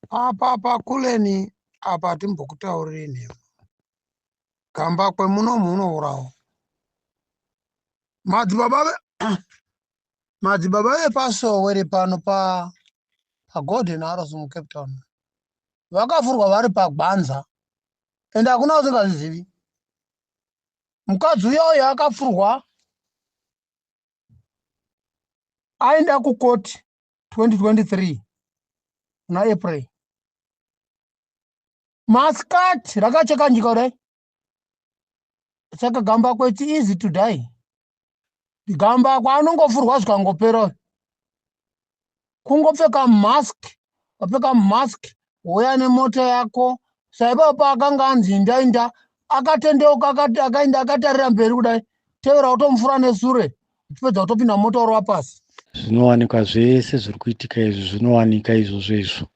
Apa pakuleni apa timbokutauriri nhema. Gambakwe muno munourawo. Madzibaba ve madzibaba vepasowe repano pa paGolden Arrows muCape Town vakafurwa vari pagwanza ende hakuna usingazvizivi. Mukadzi uya uyo akafurwa aenda kukoti 2023 muna April masikati rakacheka nyika kudai saka Gambakwe it's easy to die. Gambakwe anongofurwa zvikangopera, kungopfeka mask, wapfeka mask wouya nemota yako. Saipapo akanga anzi indainda, akatendeuka, akaenda akatarira mberi kudai, tevera utomufura nesure, uchipedza kutopinda mota urova pasi. Zvinowanikwa zvese zviri kuitika izvi, zvinowanika izvozvo izvo.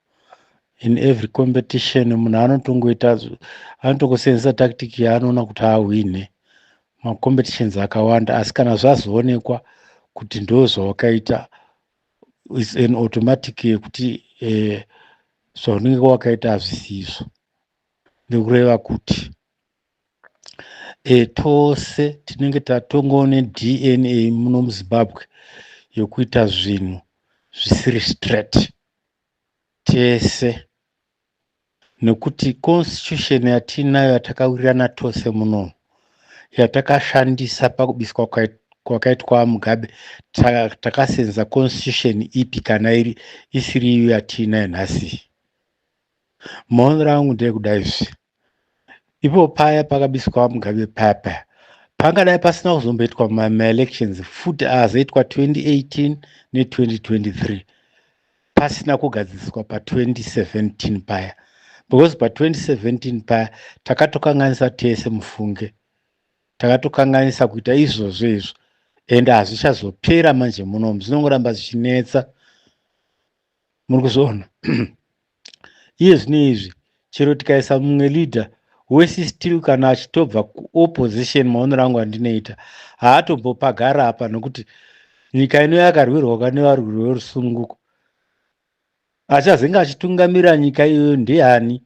In every competition munhu anotongoita, anotongosenzesa tactic yaanoona kuti ahwine macompetitions akawanda. Asi kana zvazoonekwa kuti ndo zvawakaita, is an automatic yekuti zvaunenge wakaita hazvisi izvo. Nekureva kuti tose tinenge tatongo neDNA muno muZimbabwe yokuita zvinhu zvisiri straight tese, nekuti constitution yatinayo yatakawirirana tose munomu, yatakashandisa pakubiswa kwakaitwa Mugabe, takasenza constitution ipi kana iri isiri iyo yatiinayo nhasi? Maonero angu ndeyekudai izvi: ipo paya pakabiswa Mugabe paya paya, pangadai pasina kuzomboitwa maelections futi azoitwa 2018 ne2023, pasina kugadziriswa pa2017 paya, because pa2017 paya takatokanganisa tese. Mufunge, takatokanganisa kuita izvozvo izvo, ende hazvichazopera manje munomu, zvinongoramba zvichinetsa. Muri kuzviona iye zvino izvi, chero tikaisa mumwe leader wese, still kana achitobva kuopposition, maonero angu andinoita, haatombopagara apa, nokuti nyika ino yakarwirwa nevarwiri verusununguko. Achazenge achitungamira nyika iyoyo ndiani?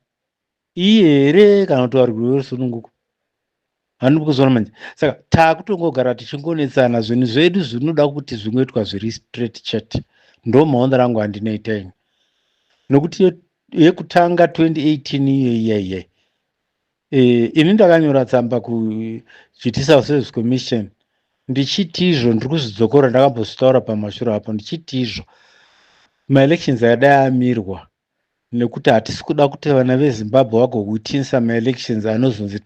Iye here kana kuti varwiri verusununguko? Handiri kuzoona manje. Saka taakutongogara tichingonetsana. Zvinhu zvedu zvinoda kuti zvingoitwa zviri straight chete. Ndo maonero angu andinoita ini, nokuti yekutanga 2018 iyo iya iya, ini ndakanyora tsamba kuJudicial Service Commission ndichiti izvo ndiri kuzvidzokora, ndakambozvitaura pamashure apo, ndichiti izvo maelections akadai amirwa nekuti hatisi kuda kuti vana veZimbabwe vagowitnessa maelections anozonzi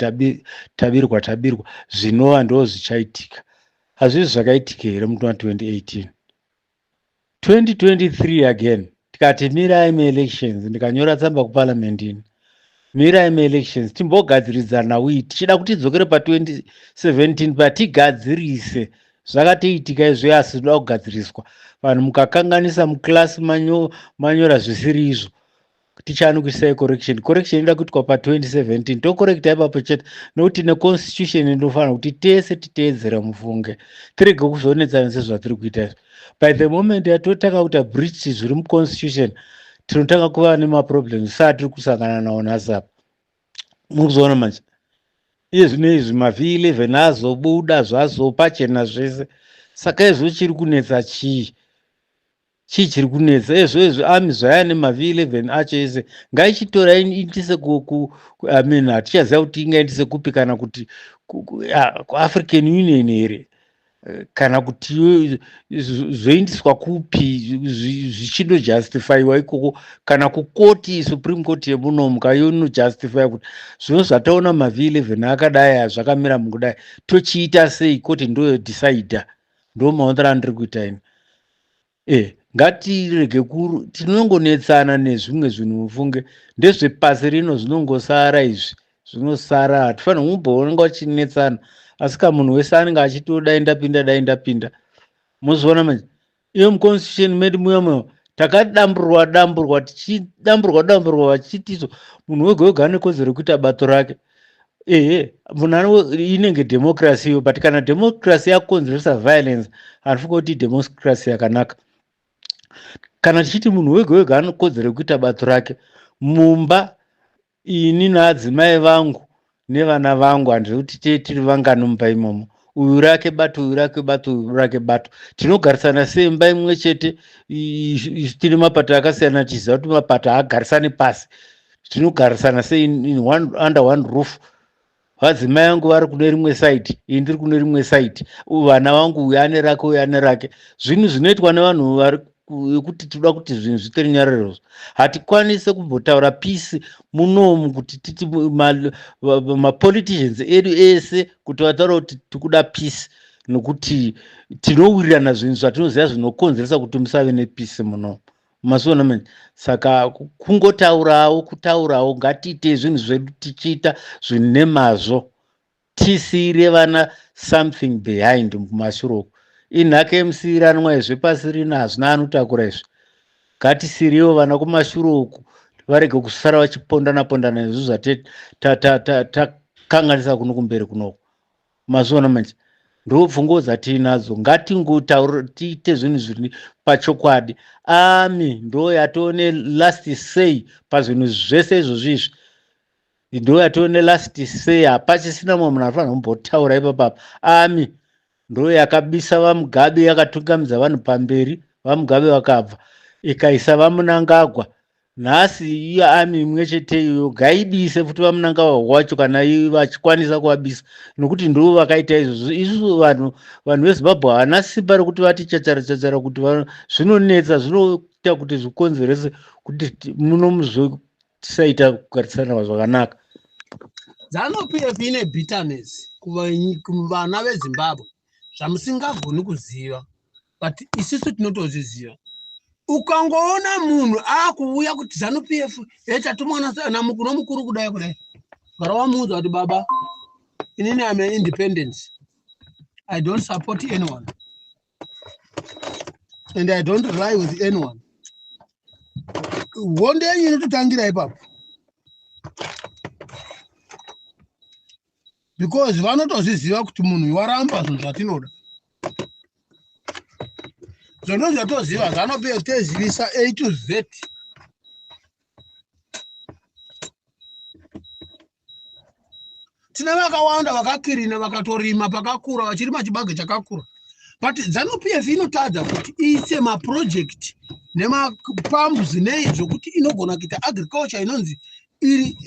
tabirwa, tabirwa, zvinova ndo zvichaitika. Hazvizvi zvakaitika here muna 2018? 2023 again tikati mirai maelections, ndikanyora tsamba kuparliament ini, mirai maelections timbogadziridzana wii, tichida kuti tidzokere pa2017 patigadzirise zvakatoitika izvo, asi zvinoda kugadziriswa. Vanhu mukakanganisa muclass, manyora zvisiri izvo, tichanokuisai correction. Correction inoda kuitwa pa2017, tocorrecta ipapo chete, nokuti neconstitution inofanira kuti tese titeedzera. Mufunge, tirege kuzonetsana sezvatiri kuita izvo. By the moment yatotanga kuita breach zviri muconstitution, tinotanga kuva nemaproblems saa tiri kusangana nawo nhasi apa. Muri kuzoona manje iye zvino izvi maV11 azobuda, zvazopachena zvese. Saka izvo chiri kunetsa chii? Chii chiri kunetsa izvo izvi? Army zvaya nemaV11 acho ese ngaichitora iindise, I mean, hatichaziva kuti ingaindise kupi, kana kuti kuAfrican Union here, kana kuti zvoindiswa kupi, zvichindojustifyiwa ikoko, kana kukoti, Supreme Court yemunomu kainojustifya kuti zvino zvataona maV11 akadai zvakamira mukudai, tochiita sei? Koti ndoyodecida. Ndo maonero andiri kuita ini. Ngatirege tinongonetsana nezvimwe zvinhu. Mufunge, ndezvepasi rino, zvinongosara izvi, zvinosara. Hatifaniri kumboonga uchinetsana, asi ka munhu wese anenge achiti dai ndapinda, dai ndapinda. Moziona manje iyo muconstitution medu muya muya takadamburwa damburwa, tichidamburwa damburwa, vachitiso munhu wega wega ane kodzero yekuita bato rake. Ehe, munhu inenge democracy iyo, but kana democracy yakonzeresa violence, handifunga kuti democracy yakanaka. Kana tichiti munhu wega wega ane kodzero yekuita bato rake, Mumba ini naadzimai vangu nevana vangu handizivi kuti tee tiri vangani mumba imomo. Uyu rake bato, uyu rake bato, uyu rake bato. Tinogarisana sei mumba imwe chete isu tine mapato akasiyana tichiziva kuti mapato haagarisani pasi. Tinogarisana sei in one, under one roof? Vadzimai vangu vari kune rimwe side, ini ndiri kune rimwe side. Vana vangu uyu ane rake, uyu ane rake. Zvinhu zvinoitwa nevanhu vari yekuti tinoda kuti zvinhu zviite runyararo. Hatikwanise kumbotaura peace munomu kuti titi mapoliticians edu ese kuti vataura kuti tikuda peace, nokuti tinowirirana zvinhu zvatinoziva zvinokonzeresa kuti musave nepeace munomu. Masiona manje? Saka kungotaurawo kutaurawo, ngatiitei zvinhu zvedu tichiita zvinhu nemazvo, tisiire vana something behind kumashure uku. Inhaka yemusiiranwa izvi, pasi rino hazvina anotakura izvi. Ngatisiriwo vana kumashure uku varege kusara vachipondana pondana izvi zvatakanganisa kuno kumberi kunoku. Mazviona manje? Ndo pfungwa dzatiinadzo. Ngatingotaura tiite zvinhu zviri pachokwadi. Ami ndo yatone last say pazvinhu zvese izvozvi izvi. Ndo yatone last say, hapachisina mumwe munhu anofanira kumbotaura ipapapa. Ami ndo yakabisa vaMugabe, yakatungamidza vanhu pamberi, vaMugabe vakabva, ikaisa vaMunangagwa. Nhasi iyo ami imwe chete iyoyo ngaibise futi vaMunangagwa wacho kana vachikwanisa kuvabisa, nokuti ndo vakaita izvozvo. Isusu vanhu veZimbabwe havana simba rekuti vati chachara chachara, kuti zvinonetsa, zvinoita kuti zvikonzerese kuti muno muzotisaita kugarisana zvakanaka. ZANU PF ine bitterness kuvana veZimbabwe zvamusingagoni kuziva, but isusu tinotozviziva. Ukangoona munhu akuuya kuti ZANU PF tatumwa nomukuru kudai kudai, gara wamuudza kuti baba, inini am independent, I don't support anyone and I don't rely with anyone. Hondo yenyu inototangira ipapo, because vanotozviziva kuti munhu waramba zvinhu zvatinoda. Zvondo zvatoziva ZANU PF tezivisa A to Z. Tine vakawanda vakakirina, vakatorima pakakura, vachirima chibage chakakura, but ZANU PF inotadza kuti iise maproject nemapumps nei zvokuti inogona kuita agriculture inonzi iri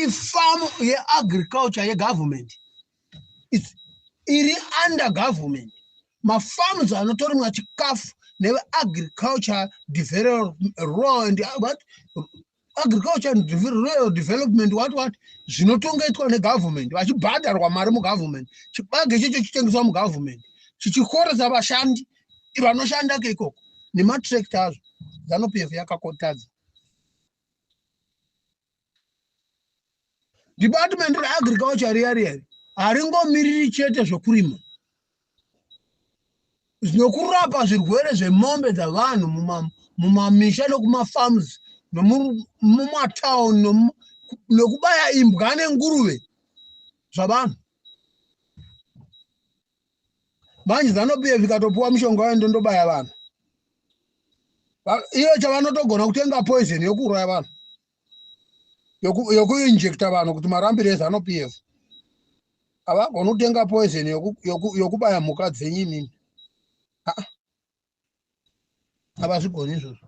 ifarm yeagriculture yegovernment, iri under government, mafarms anotorimwa chikafu neagriculture rural and what, agriculture and rural development, what what, zvinotongoitwa negovernment, vachibhadharwa mari mugovernment, chibage checho chitengeswa mugovernment, chichikoresa vashandi vanoshanda keikoko nematractor azvo. ZANU PF yakakotadza. Department reagriculture riya riya haringomiriri chete zvokurima, zvinokurapa zvirwere zvemombe dzavanhu mumamisha nekumafarms nomumatown, nekubaya imbwa nenguruve zvavanhu. Manje ZANU PF ikatopiwa mishonga wayo, ndondobaya vanhu iyo chavanotogona kutenga poison yokuuraya vanhu, yokuinjecta vanhu kuti marambire eZANU PF. Havagoni kutenga poison yokubaya mhuka dzenyu imimi, havazvigoni izvozvo.